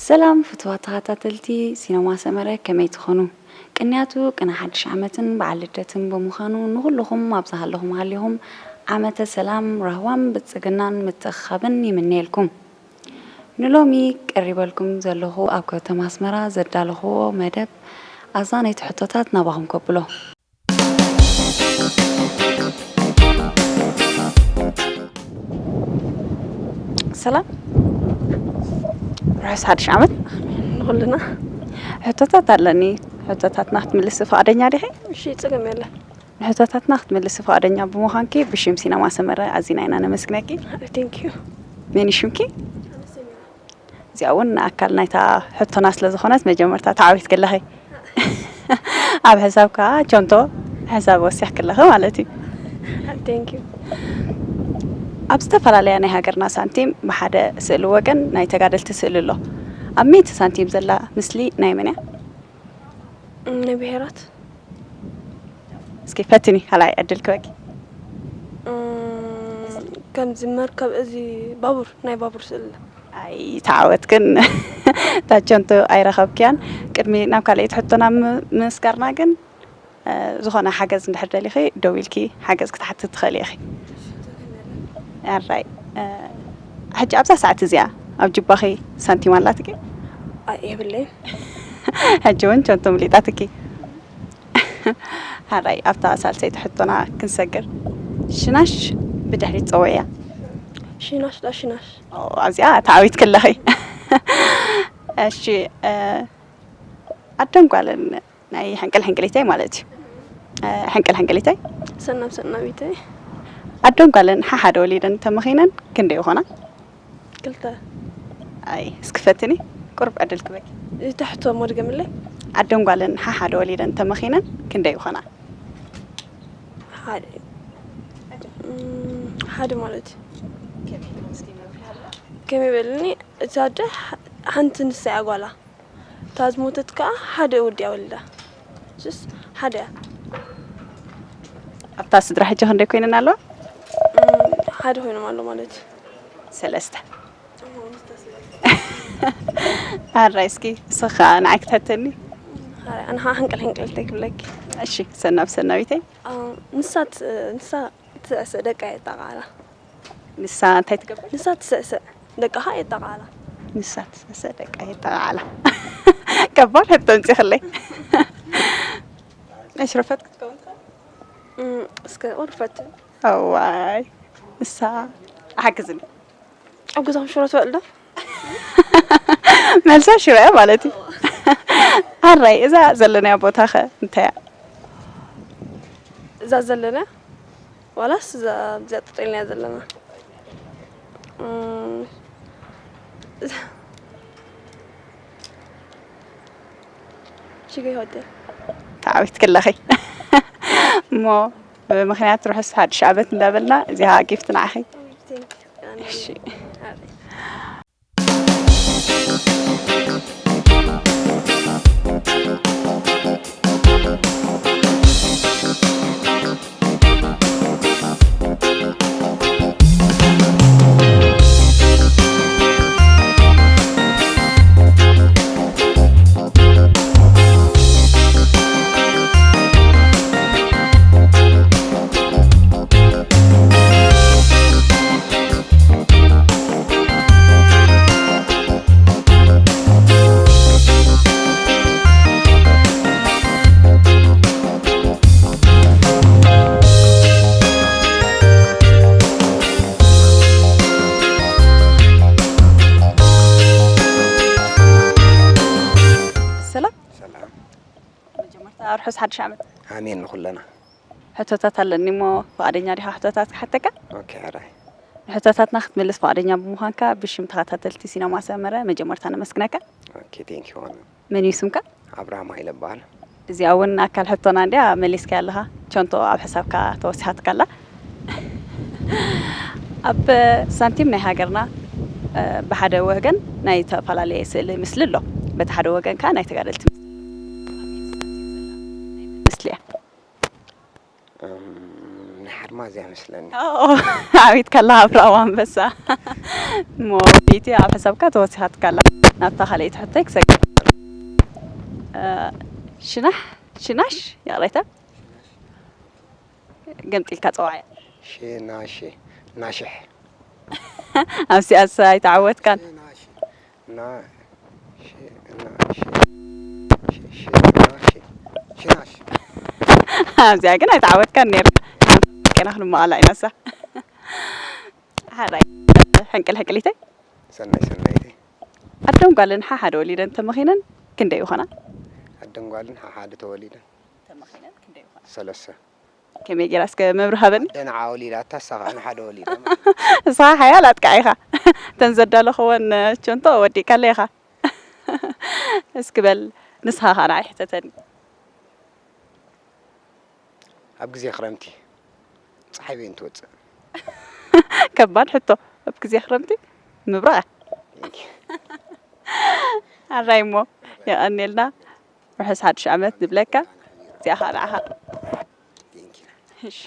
ሰላም ፍትዋት ተኸታተልቲ ሲነማ ሰመረ፣ ከመይ ትኾኑ? ቅንያቱ ቅነ ሓድሽ ዓመትን በዓል ልደትን ብምዃኑ፣ ንኹልኹም ኣብ ዝሃለኹም ሃሊኹም ዓመተ ሰላም፣ ራህዋን ብልጽግናን ምትእኽኻብን ይምነየልኩም። ንሎሚ ቀሪበልኩም ዘለኹ ኣብ ከተማ ኣስመራ ዘዳለኽዎ መደብ ኣዛነይቲ ሕቶታት ናባኹም ከብሎ። ሰላም፣ ርሑስ ሓድሽ ዓመት ንኹልና። ሕቶታት ኣለኒ። ሕቶታትና ክትምልሲ ፍቓደኛ ዲኺ? እሺ፣ ጸገም የለን። ንሕቶታትና ክትምልሲ ፍቓደኛ ብምዃንኪ ብሽም ሲነማ ሰመረ ኣዚና ኢና ነመስግነኪ። Thank you። መን እዩ ሽምኪ? እዚኣ እውን ኣካል ናይታ ሕቶና ስለ ዝኾነት መጀመርታ ተዓዊትኪ ኣለኺ። ኣብ ሕሳብ ከኣ ቸንቶ ሕሳብ ወሲኽኪ ኣለኺ ማለት እዩ። Thank you። ኣብ ዝተፈላለያ ናይ ሃገርና ሳንቲም ብሓደ ስእሊ ወገን ናይ ተጋደልቲ ስእሊ ኣሎ። ኣብ ሚእቲ ሳንቲም ዘላ ምስሊ ናይ መን እያ? እም፣ ናይ ብሄራት። እስኪ ፈትኒ፣ ካልኣይ ዕድል ክበኪ። እም፣ ከምዚ መርከብ፣ እዚ ባቡር፣ ናይ ባቡር ስእሊ። ኣይተዓወትክን። ታቸንቶ ኣይረኸብክያን። ቅድሚ ናብ ካልኣይቲ ሕቶና ም-፣ ምስጋርና ግን፣ እ፣ ዝኾነ ሓገዝ እንድሕር ደሊኺ ደው ኢልኪ ሓገዝ ክትሓትቲ ትኽእሊ ኢኺ። ኣራይ፣ እ፣ ሕጂ ኣብዛ ሰዓት እዚኣ ኣብ ጅባኺ ሳንቲም ኣላትኪ? ኣይ፣ የብለይን። ሕጂ እውን ቸንቶ ምሊጣትኪ። ሓራይ፣ ኣብታ ሳልሰይቲ ሕቶና ክንሰግር። ሽናሽ ብድሕሪት ጸውዕያ። ሽናሽ ዳ ሽናሽ። ኦ፣ ኣብዚኣ ተዓዊትኪ ኣለኺ። እሺ፣ እ፣ ኣደን ጓልን ናይ ሕንቅል ሕንቅሊተይ ማለት እዩ። እ፣ ሕንቅል ሕንቅሊተይ። ሰናም ሰናሚተይ። ኣደን ጓልን ሓሓደ ወሊደን ተመኺነን ክንደይ ይኾና? ክልተ። ኣይ፣ እስኪ ፈትኒ፣ ቁሩብ ዕድል ክበኪ። እቲ ሕቶ እሞ ድገምለይ። ኣደን ጓልን ሓሓደ ወሊደን ተመኺነን ክንደይ ይኾና? ሓደ። እም፣ ሓደ ማለት እዩ። ከመይ በልኒ፣ እታ ኣደ ሓ-፣ ሓንቲ ንሳ እያ ጓላ። እታ ዝሞተት ከኣ ሓደ ወዲ እያ ወሊዳ። እሱስ ሓደ እያ። ኣብታ ስድራ ሕጂ ክንደይ ኮይነን ኣለዋ? እም፣ ሓደ ኮይኖም ኣሎ ማለት እዩ። ሰለስተ። ኣራይ፣ እስኪ ንስኻ ንዓይ ክትሕተኒ። ኣራይ፣ ኣነ ኸዓ ሕንቅል ሕንቅል እንታይ ክብለኪ? እሺ፣ ሰናብ ሰናቢተይ። አ፣ ንሳ ት-፣ ንሳ ትስዕስዕ ደቃ የጣቓዕላ። ንሳ እንታይ ትገብር? ንሳ ትስዕስዕ ደቃ ኸዓ የጣቓዕላ። ንሳ ትስዕስዕ ደቃ የጣቓዕላ። ከባድ ሕቶ ኣምጺኽለይ። እሺ፣ ርፈት ክትከውን ትኽእል? እም፣ እስከ ርፈት። እዋይ፣ ንሳ ሓግዝኒ። ኣብ ገዛኹም ሽሮ ትበልዑ ዶ? መልሳ ሽሮ እያ ማለት እዩ። ኣራይ፣ እዛ ዘለናያ ቦታ ኸ እንታይ እያ? እዛ ዘለና ዋላስ እዛ፣ እዛ ጠጠው ኢልና ዘለና? እም፣ ሽገይ ሆቴል። ተዓዊትኪ ኣለኺ። እሞ ብምኽንያት ርሑስ ሓድሽ ዓመት እንዳበልና እዚኣ ጊፍት ንዓኺ። Thank you። እሺ። ሰላም። ሰላም። መጀመርታ ርሑስ ሓድሽ ዓመት። ኣሜን ንኹለና። ሕቶታት ኣለኒ እሞ ፍቓደኛ ዲኻ ሕቶታት ክሓተካ? ኦኬ፣ ኣራይ። ንሕቶታትና ክትምልስ ፍቓደኛ ብምዃንካ ብሽም ተኸታተልቲ ሲነማ ሰመረ መጀመርታ ነመስግነካ። ኦኬ፣ ቴንክ ዩ። መን እዩ ስምካ? ኣብርሃም ሃይለ እበሃል። እዚኣ እውን ኣካል ሕቶና እንድያ፣ መሊስካያ ኣለኻ። ቸንቶ ኣብ ሕሳብካ ተወሲኻትካ ኣላ። ኣብ ሳንቲም ናይ ሃገርና፣ እ፣ ብሓደ ወገን ናይ ዝተፈላለየ ስእሊ ምስሊ ኣሎ፣ በቲ ሓደ ወገን ከኣ ናይ ተጋደልቲ ምስሊ እያ። እም፣ ናይ ሓርማዝ እያ መስለኒ። ኦ፣ ዓቢትካ ኣለኻ ኣብርሃም ኣንበሳ። እሞ ቢቲ ኣብ ሕሳብካ ተወሲኻትካ ኣላ። ናብታ ካልኣይቲ ሕቶይ ክሰግር። እ፣ ሽናሕ፣ ሽናሽ፣ ይቕሬታ፣ ገምጢልካ ጸዋዕያ። ሽናሽ፣ ናሽሕ። ኣብዚኣስ ኣይተዓወትካን። ሽናሽ፣ ና፣ ሽ-፣ ና፣ ሽ-፣ ሽ-፣ ሽ-፣ ና፣ ሽ-፣ ሽናሽ። ኣብዚኣ ግን ኣይተዓወትካን ነይርካ። ቄና ክንመቓላ ኢናሳ። ሓራይ፣ ሕንቅል ሕንቅሊተይ። ሰናይ ሰናይተይ። ኣደን ጓልን ሓሓደ ወሊደን ተመኺነን ክንደይ ይኾና? ኣደን ጓልን ሓሓደ ተወሊደን። ተመኺነን ክንደይ ይኾና? ሰለስተ። ከመይ ጌራ እስከ መብርሂ ሃበኒ? ኣደ ንዓ ወሊዳታ፣ እሳ ኸዓ ንሓደ ወሊዳ ማለት እዩ። ንስኻ ሓያል ኣጥቃዒ ኢኻ። እተን ዘዳለኽወን ቸንቶ ወዲእካለ ኢኻ። እስኪ በል ንስኻ ኸዓ ንዓይ ሕተተኒ። ኣብ ግዜ ክረምቲ ጸሓይ በይን ትወጽእ። ከባድ ሕቶ። ኣብ ግዜ ክረምቲ ምብራቕ። ኣራይ እሞ የቐንየልና። ርሑስ ሓድሽ ዓመት ንብለካ። እዚኣ ኸኣ ንዓኻ። እሺ።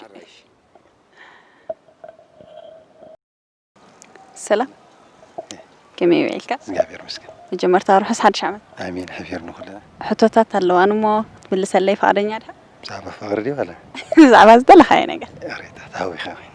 ሰላም። ከመይ ውዒልካ? እግዚኣብሔር ይመስገን። መጀመርታ ርሑስ ሓድሽ ዓመት። ኣሜን። ሕፊር ንኹልና። ሕቶታት ኣለዋኒ እሞ ክትምልሰለይ ፍቓደኛ ዲኻ? ብዛዕባ ፍቕሪ ድዩ ዋላ? ብዛዕባ ዝደለኻዮ ነገር። ይቕሬታ፣ ተሃዊኸ ኮይነ።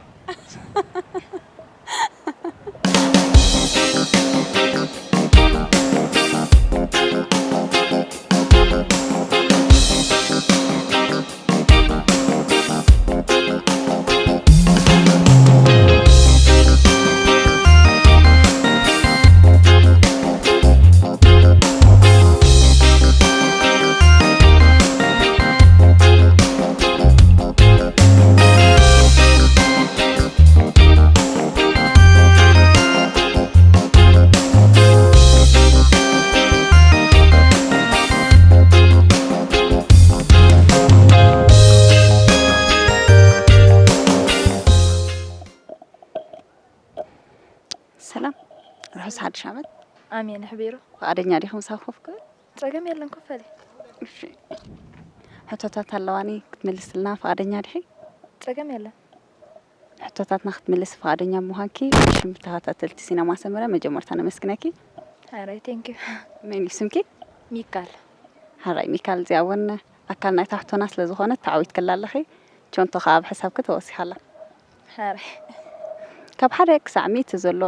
ሰላም፣ ርሑስ ሓድሽ ዓመት። ኣሜን። ሕቢሩ። ፍቓደኛ ዲኺ ምሳብ ኮፍ ክብል? ጸገም የለን፣ ኮፍ በሊ። እሺ። ሕቶታት ኣለዋኒ ክትምልስልና ፍቓደኛ ዲኺ? ጸገም የለን። ሕቶታትና ክትምልሲ ፍቓደኛ ብምዃንኪ ብሽም ተኸታተልቲ ሲነማ ሰመረ መጀመርታ ነመስግነኪ። ሓራይ፣ ቴንክ ዩ። መን እዩ ስምኪ? ሚካል። ሓራይ ሚካል፣ እዚኣ እውን ኣካል ናይታ ሕቶና ስለ ዝኾነት ተዓዊትክላ ኣለኺ። ቸንቶ ከኣ ኣብ ሕሳብኪ ተወሲኻ ኣላ። ሓራይ። ካብ ሓደ ክሳዕ ሚእቲ ዘሎ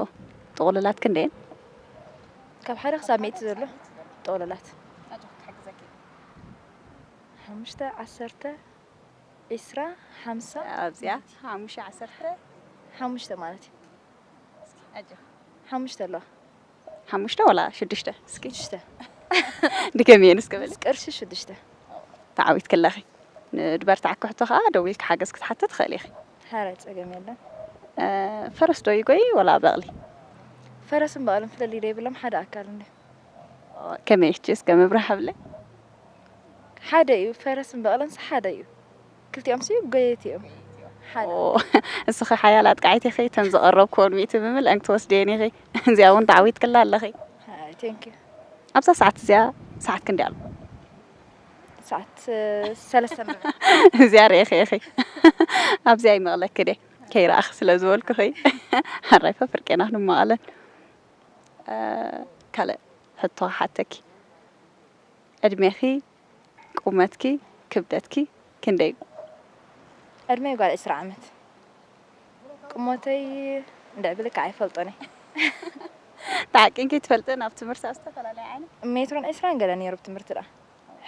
ጥቕሉላት ክንደየን? ካብ ሓደ ክሳብ ሚእቲ ዘሎ ጥቕሉላት። ሓሙሽተ፣ ዓሰርተ፣ ዒስራ፣ ሓምሳ። ኣብዚኣ ሓሙሽተ፣ ዓሰርተ። ሓሙሽተ ማለት እዩ። ኣጆ። ሓሙሽተ ኣለዋ። ሓሙሽተ ወላ ሽዱሽተ? እስኪ። ሽዱሽተ። ድገምየን እስከ በሊ። ምስ ቅርሺ ሽዱሽተ። ተዓዊትኪ ኣለኺ። ንድበርታዕ ክሕቶ ከኣ ደዊልኪ ሓገዝ ክትሓቲ ትኽእሊ ኢኺ። ሓራይ ጸገም የለን። እ፣ ፈረስ ዶ ይጎይ ወላ በቕሊ? ፈረስን በቕልን ፍልልይ ዶ ይብሎም? ሓደ ኣካል እንድዩ። ከመይ? ሕጂ እስከ ምብራህ ሃብለይ። ሓደ እዩ፣ ፈረስን በቕልን ሓደ እዩ። ክልቲኦም ሲ ጎየይቲ እዮም። ሓደ። ኦ፣ እስኺ ሓያል ኣጥቃዒት ኢኺ፣ እተን ዝቐረብክወን ሚእቲ ብምልአን ክትወስድየን ኢኺ። እዚኣ እውን ተዓዊትክላ ኣለኺ። ኣይ፣ ቴንክ ዩ። ኣብዛ ሰዓት እዚኣ ሰዓት ክንደይ ኣሎ? ሰዓት፣ እ፣ ሰለስተ ንርብዒ። እዚኣ ርኢኺ ኢኺ። ኣብዚኣ ይመቕለኪ ድየ? ከይረኣኺ ስለ ዝበልኩኺ። ሓራይ ፈፍርቄና ክንመቐለን። እ፣ ካልእ ሕቶ ክሓተኪ። ዕድሜኺ፣ ቁመትኪ፣ ክብደትኪ ክንደይ እዩ? ዕድመይ ጓል ዕስራ ዓመት። ቁመተይ እንድዒ ብልክዕ ኣይፈልጦን እየ። ተዓቂንኪ ትፈልጥን ኣብ ትምህርቲ ኣብ ዝተፈላለየ ዓይነት? ሜትሮን ዕስራን ገለ ነይሩ ብትምህርቲ ደኣ።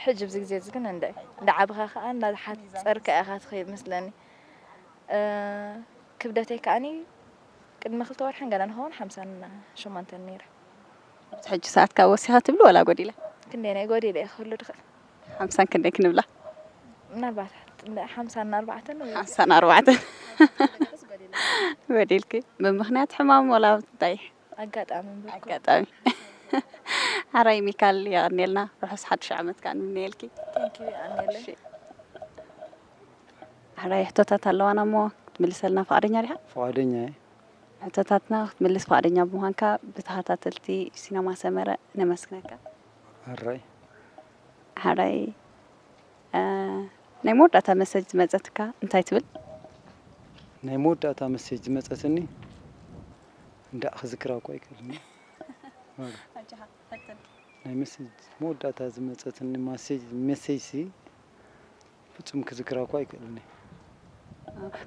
ሕጂ ኣብዚ ግዜ እዚ ግን እንድዒ። እንዳዓብኻ ከኣ እንዳሓጸርካ ኢኻ ትኸይድ መስለኒ። እ፣ ክብደተይ ከኣኒ ቅድሚ ክልተ ወርሕን ገለ ንኸውን ሓምሳን ሸሞንተን ነይረ። ኣብዚ ሕጂ ሰዓት ካብ ወሲኻ ትብሊ ወላ ጎዲለ? ክንደየናይ ጎዲለ እየ ክህሉ ድኽእል? ሓምሳን ክንደይ ክንብላ? ምናልባት ሓምሳን ኣርባዕተን ወይ ሓምሳን ኣርባዕተን። ጎዲልኪ። ብምኽንያት ሕማም ወላ እንታይ? ኣጋጣሚ እምበር እኮ። ኣጋጣሚ። ሓራይ ሚካል የቐንየልና። ርሑስ ሓድሽ ዓመት ከኣ ንምነየልኪ። ቴንክ ዩ፣ የቐንየለይ። እሺ። ሓራይ ሕቶታት ኣለዋና እሞ ክትምልሰልና ፍቓደኛ ዲኻ? ፍቓደኛ እየ። ሕቶታትና ክትምልስ ፍቓደኛ ብምዃንካ ብተኸታተልቲ ሲነማ ሰመረ ነመስግነካ። ሓራይ። ሓራይ፣ እ፣ ናይ መወዳእታ መሰጅ ዝመጸትካ እንታይ ትብል? ናይ መወዳእታ መሰጅ ዝመጸትኒ እንዳ ክዝክራ እኮ ኣይክእልን። ኣረ። ኣጆኻ፣ ፈትን። ናይ መሴጅ መወዳእታ ዝመጸትኒ ማሴጅ መሴጅሲ ፍጹም ክዝክራ እኳ ኣይክእልን እየ።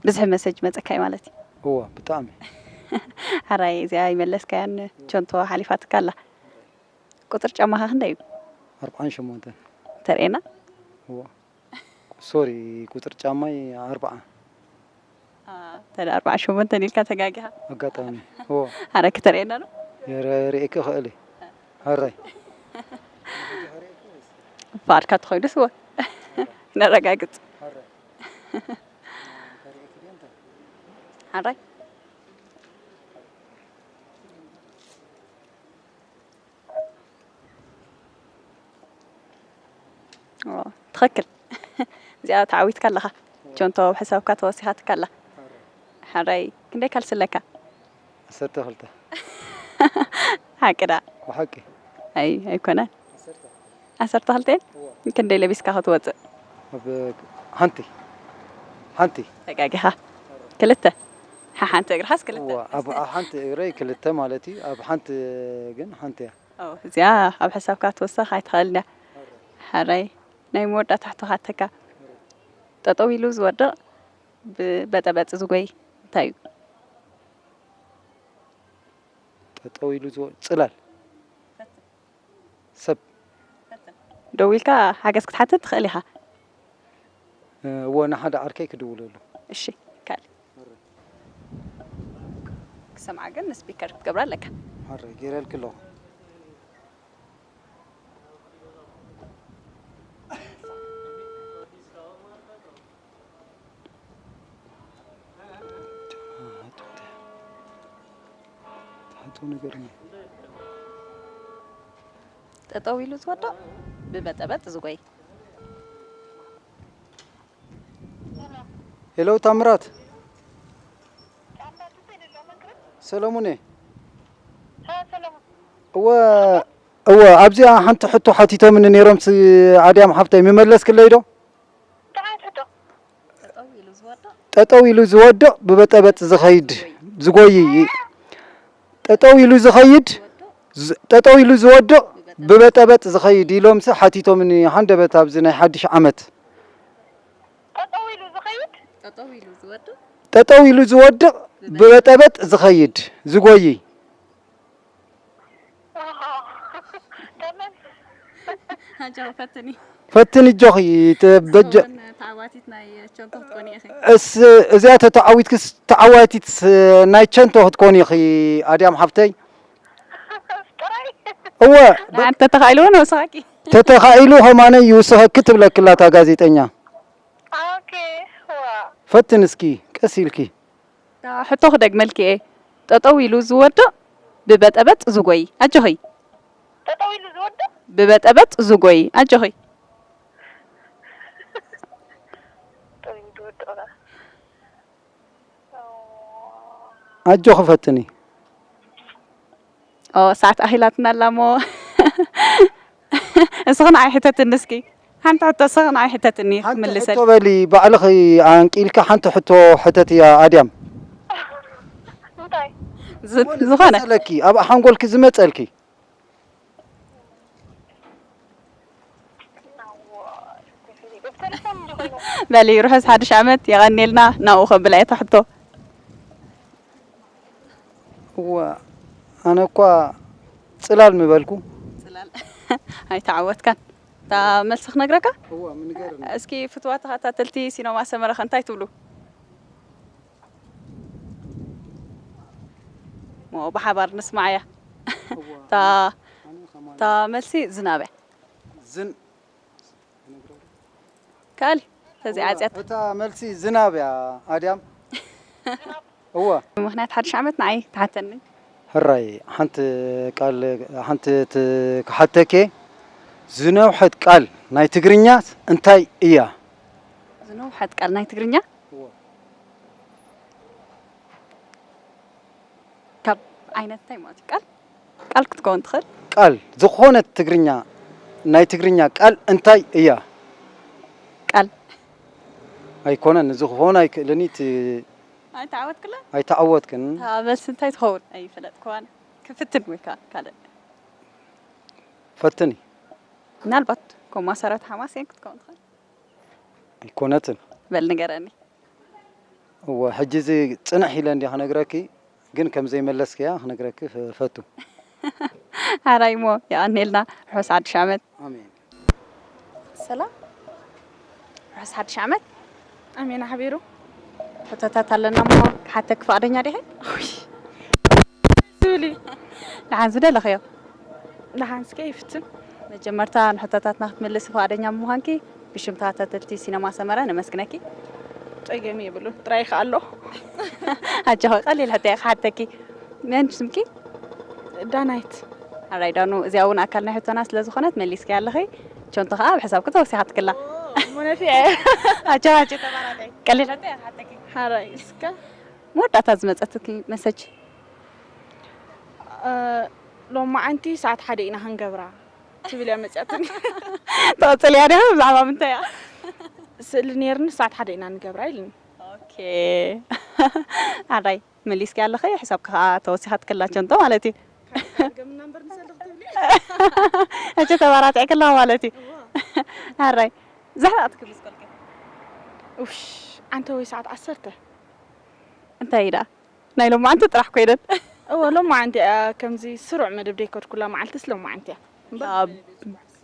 ብዝሒ መሰጅ መጸካ እዩ ማለት እዩ። እዋ ብጣዕሚ። ሓራይ እዚኣ ይመለስካያን ቸንቶ ሓሊፋትካ ኣላ። ቁጽሪ ጫማኻ ክንደይ እዩ? ኣርብዓን ሸሞንተን። ተርእየና። እዋ ሶሪ ቁጽሪ ጫማይ ኣርብዓ። ተደ ኣርብዓ ሸሞንተን ኢልካ ተጋጊኻ። ኣጋጣሚ። እዋ ሓራይ ክተርእየና ዶ? የረ ርእየኪ እኽእል እየ። ሓራይ። ፍቓድካ ተኾይኑስ እወ ነረጋግጽ። ሓራይ ትኽክል። እዚኣ ተዓዊትካ ኣለኻ። ቸንቶ ኣብ ሕሳብካ ተወሲኻትካ ኣላ። ሓራይ ክንደይ ካልሲ ኣለካ? ዓሰርተ ክልተ። ሓቂ ዳ? ብሓቂ። ኣይ ኣይኮነን። ዓሰርተ ክልተ እየን? ክንደይ ለቢስካ ክትወፅእ? ኣብ ሓንቲ ሓንቲ ተጋጊኻ። ክልተ ሓሓንቲ እግርኻስ ክልተ? እዋ፣ ኣብ ኣብ ሓንቲ እግረይ ክልተ ማለት እዩ። ኣብ ሓንቲ ግን ሓንቲ እያ። ኦ፣ እዚኣ ኣብ ሕሳብካ ክትወስኽ ኣይትኽእልን እያ። ሓራይ ናይ መወዳእታ ሕቶ ክሓተካ። ጠጠው ኢሉ ዝወድቕ ብበጠበጥ ዝጎይ እንታይ እዩ? ጠጠው ኢሉ ዝወ ጽላል ሰብ ደው ኢልካ ሓገዝ ክትሓትት ትኽእል ኢኻ። እወ ንሓደ ዓርከይ ክድውለሉ። እሺ ካልእ ክሰምዓ ግን ንስፒከር ክትገብራ ኣለካ። ሓረ ገይረልኪ ኣለኹ። ተሓቶ ነገር ነው። ጠጠው ኢሉ ዝወድቕ ብበጠበጥ ዝጎይ። ሄሎ ታምራት ሰለሙኔ እወ እወ ኣብዚኣ ሓንቲ ሕቶ ሓቲቶምኒ ነይሮም ስ ኣድያም ሓፍተይ ምመለስክለይ ዶ ጠጠው ኢሉ ዝወድቕ ብበጠበጥ ዝኸይድ ዝጎይ ጠጠው ኢሉ ዝኸይድ ጠጠው ኢሉ ዝወድቕ ብበጠበጥ ዝኸይድ ኢሎምሲ ሓቲቶምኒ ሃንደበት ኣብዚ ናይ ሓድሽ ዓመት። ጠጠው ኢሉ ዝኸይድ? ጠጠው ኢሉ ዝወድቕ? ጠጠው ኢሉ ዝወድቕ ብበጠበጥ ዝኸይድ ዝጎይ። ፈትኒ እጆኺ ተበጀ ተዓዋቲት ናይ ቸንቶ ክትኮኒ ኢኺ። እስ እዚኣ ተተዓዊትክስ ተዓዋቲት ናይ ቸንቶ ክትኮኒ ኢኺ ኣድያም ሓፍተይ። እወ ተተኻኢሉ እውን ወስኻኪ ተተኻኢሉ ከማነይ ይውስኸኪ ትብለክላ እታ ጋዜጠኛ። ፈትን እስኪ ቀስ ኢልኪ። ሕቶ ክደግመልኪ እየ። ጠጠው ኢሉ ዝወድቕ ብበጠበጥ ዝጎይ። ኣጆኺ። ጠጠው ኢሉ ዝወድቕ? ብበጠበጥ ዝጎይ። ኣጆኺ። ጠጠው ኢሉ ዝወድቕ። ኣጆኺ ፈትኒ። ኦ ሰዓት ኣኺላትና ኣላ እሞ እስኺ ንዓይ ሕተትኒ እስኪ ሓንቲ ሕቶ እስኺ ንዓይ ሕተትኒ ሓንቲ ክምልሰል። ሕቶ በሊ ባዕልኺ ኣንቂልኪ ሓንቲ ሕቶ ሕተትያ ኣድያም። እንታይ? ዝ- ዝኾነ ዝመሰለኪ ኣብ ሓንጎልኪ ዝመፀልኪ በሊ ርሑስ ሓድሽ ዓመት የቐንየልና ናብኡ ከብላ እየ ሕቶ እዋ ኣነ እኳ ፅላል ምበልኩ ፅላል ኣይተዓወትካን እታ መልሲ ክነግረካ እዋ ምንገርኒ እስኪ ፍትዋ ተኸታተልቲ ሲኖማ ሰመረ ከ እንታይ ትብሉ ሞ ብሓባር ንስማዓያ እዋ እታ ኣነ ከማን እታ መልሲ ዝናብ እያ ዝን ካሊ ተዚዓፅያት እታ መልሲ ዝናብ እያ ኣድያም እወ ምክንያት ሓድሽ ዓመት ንዓይ ትሓተኒ ሕራይ ሓንቲ ቃል ሓንቲ ት- ክሓተኬ ዝነውሐት ቃል ናይ ትግርኛ እንታይ እያ ዝነውሐት ቃል ናይ ትግርኛ ካብ ዓይነት እንታይ ማለት እዩ ቃል ቃል ክትከውን ትኽእል ቃል ዝኾነት ትግርኛ ናይ ትግርኛ ቃል እንታይ እያ ቃል ኣይኮነን እዚ ክኸውን ኣይክእልን እቲ ኣይተዓወትክላ ኣይተዓወትክን እታ መልሲ እንታይ ትኸውን ኣይፈለጥክዋን ክፍትን ወይ ከዓ ካልእ ፈትኒ። ምናልባት ኮማሰረት ሓማሴን ክትከውን ትኽእል። ኣይኮነትን። በል ንገረኒ። እወ፣ ሕጂ እዚ ጽንሕ ኢለ እንዲ ክነግረኪ፣ ግን ከም ዘይመለስክያ ክነግረኪ ፈቱ። ሓራይ እሞ የቐኔልና። ርሑስ ሓድሽ ዓመት። ኣሜን። ሰላም፣ ርሑስ ሓድሽ ዓመት። ኣሜን ሓቢሩ። ሕቶታት ኣለና እሞ ክሓተኪ ፍቓደኛ ዲኺ? ዝብሊ። ደሓን ዝደለኽዮ። ደሓን እስከ ይፍትን። መጀመርታ ንሕቶታትና ክትምልሲ ፍቓደኛ ብምዃንኪ ብሽም ተኸታተልቲ ሲነማ ሰመረ ነመስግነኪ። ጸገም የብሉን። ጥራይ ከኣሎ። ኣጆኺ፣ ቀሊል ሕቶ እየ ክሓተኪ። መን ስምኪ? ዳናይት። ኣራይ ዳኑ፣ እዚኣ እውን ኣካል ናይ ሕቶና ስለ ዝኾነት መሊስኪ ኣለኺ። ቸንቶ ከዓ ኣብ ሕሳብኪ ተወሲኻትክላ። ሞነፊ። ኣጆኺ፣ ኣጆኺ ተባራታይ። ቀሊል ሕቶ እየ ክሓተኪ። ሓራይ እስከ። መወዳእታ ዝመጸትኪ መሰጅ? እ፣ ሎማዓንቲ ሰዓት ሓደ ኢና ክንገብራ ትብል እያ መፅያትኒ። ትቕጽል እያ ዲኻ? ብዛዕባ ምንታይ እያ? ስእሊ ነይርኒ ሰዓት ሓደ ኢና ንገብራ ኢልኒ። ኦኬ። ኣራይ መሊስኪ ኣለኺ፣ ሕሳብኪ ከዓ ተወሲኻትክላ ቸንቶ ማለት እዩ። ሕጂ ተባራቲዕክላ ማለት እዩ። ኣራይ ዘሕረቐትኪ ሚስኮልከ? ውሽ፣ ዓንተ ወይ ሰዓት ዓሰርተ። እንታይ ኢዳ ናይ ሎማዓንቲ ጥራሕ ኮይነን። እወ፣ ሎማዓንቲ እያ። ከምዚ ስሩዕ መደብ ደይከድኩላ መዓልትስ ሎማዓንቲ እያ። እምበር ኣብ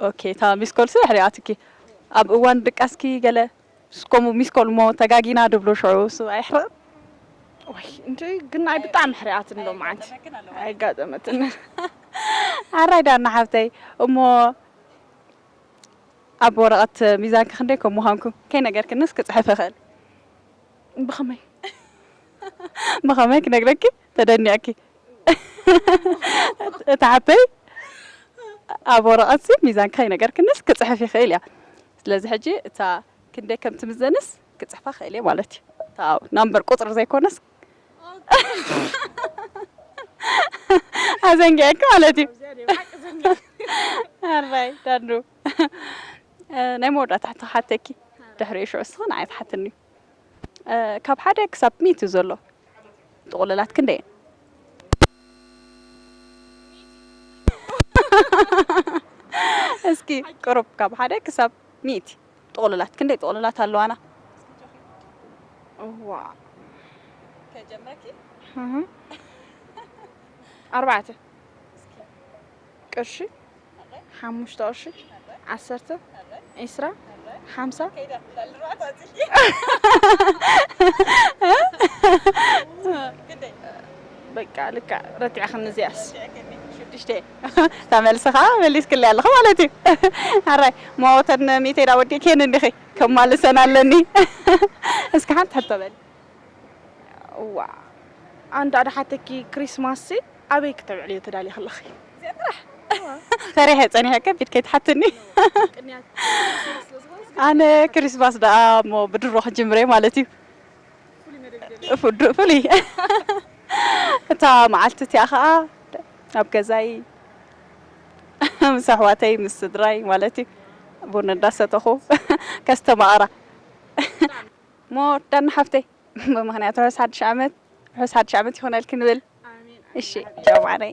ኦኬ፣ እታ ሚስኮል ስራሕ ሪኣትኪ ኣብ እዋን ድቃስኪ ገለ ስኮሙ ሚስኮል እሞ ተጋጊና ድብሎ ሽዑ እሱ ኣይሕረቕን? ወይ እንጂ ግን ናይ ብጣዕሚ ሕሪኣትን ሎማዓንቲ ኣይጋጠመትን። ኣራይ ዳና ሓብተይ እሞ ኣብ ወረቐት ሚዛንኪ ክንደይ ከም ምዃንኩ ከይነገርክንስ ክጽሕፍ እኽእል። ብኸመይ? ብኸመይ ክነግረኪ? ተደኒቕኪ። እታ ሓብተይ ኣብ ወረቐትሲ ሚዛንካ ይነገርክንስ ክጽሕፍ ይኽእል እያ። ስለዚ ሕጂ እታ ክንደይ ከም ትምዘንስ ክጽሕፋ ክእል እየ ማለት እዩ። እታ ናምበር ቁጽሪ ዘይኮነስ ኣዘንጊዐኪ ማለት እዩ። ኣራይ ዳንዱ፣ ናይ መወዳእታ ሕቶ ክሓተኪ፣ ድሕሪኡ ሽዑ እስኺ ንዓይ ትሓትኒ። ካብ ሓደ ክሳብ ሚእቲ ዘሎ ጥቕልላት ክንደይ እየን? እስኪ ቅሩብ ካብ ሓደ ክሳብ ሚእቲ ጥቕልላት ክንደይ ጥቕልላት ኣለዋና? እዋ። ከጀምረኪ? ኣርባዕተ ቅርሺ፣ ሓሙሽተ ቅርሺ፣ ዓሰርተ፣ ዒስራ፣ ሓምሳ። በቃ ልክዕ ረቲዕኽኒ እዚኣስ። ሽዱሽተ። እታ መልሲ ከዓ መሊስክለይ ኣለኺ ማለት እዩ። ኣራይ፣ ሞተን ሚእተይ ዳ ወዲእክየን እንዲኺ? ከማልሰን ኣለኒ። እስኪ ሓንቲ ሕቶ በሊ። እዋ፣ ኣንዳ ዳሓተኪ ክሪስማስ ኣበይ ክተብዕልዮ ተዳሊኺ ኣለኺ? ፈሪሐ ጸኒሐ ከቢድ ከይትሓትኒ። ኣነ ክሪስማስ ደኣ እሞ ብድሮ ክጅምረ ማለት እዩ። ፍሉይ እታ መዓልቲ እቲኣ ኸኣ ኣብ ገዛይ ምስ ኣሕዋተይ ምስ ስድራይ ማለት እዩ ቡን እንዳሰተኹ ከስተማቕራ። እሞ ዳና ሓፍተይ፣ ብምኽንያት ርሑስ ሓድሽ ዓመት፣ ርሑስ ሓድሽ ዓመት ይኹነልኪ ንብል። እሺ፣ ቻው ማዓረይ።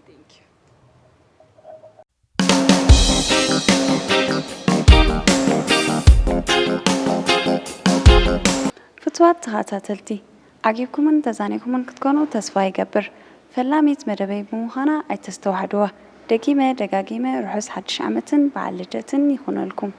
ፍትዋት ተኸታተልቲ፣ ዓጊብኩምን ተዛኒኹምን ክትኮኑ ተስፋ ይገብር። ፈላሚት መደበይ ብምዃና ኣይተስተዋሕድዋ። ደጊመ ደጋጊመ ርሑስ ሓድሽ ዓመትን በዓል ልደትን ይኹነልኩም።